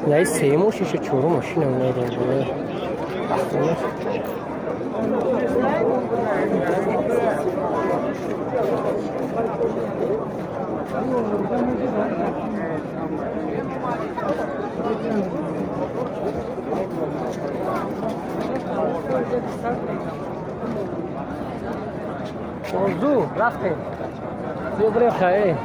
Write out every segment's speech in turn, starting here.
Яи се мошиша, чору мошина мерем болои ахона. Орзу, рафтем. Биё бирем, хай.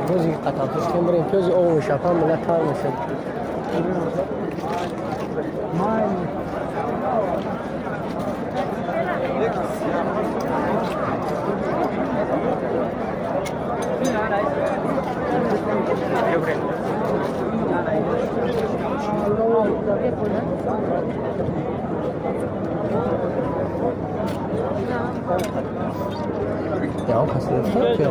Бози қатартош кем бирем, пёзи ов мешапам, мила тар мешад. Ягон кас гирифта ки?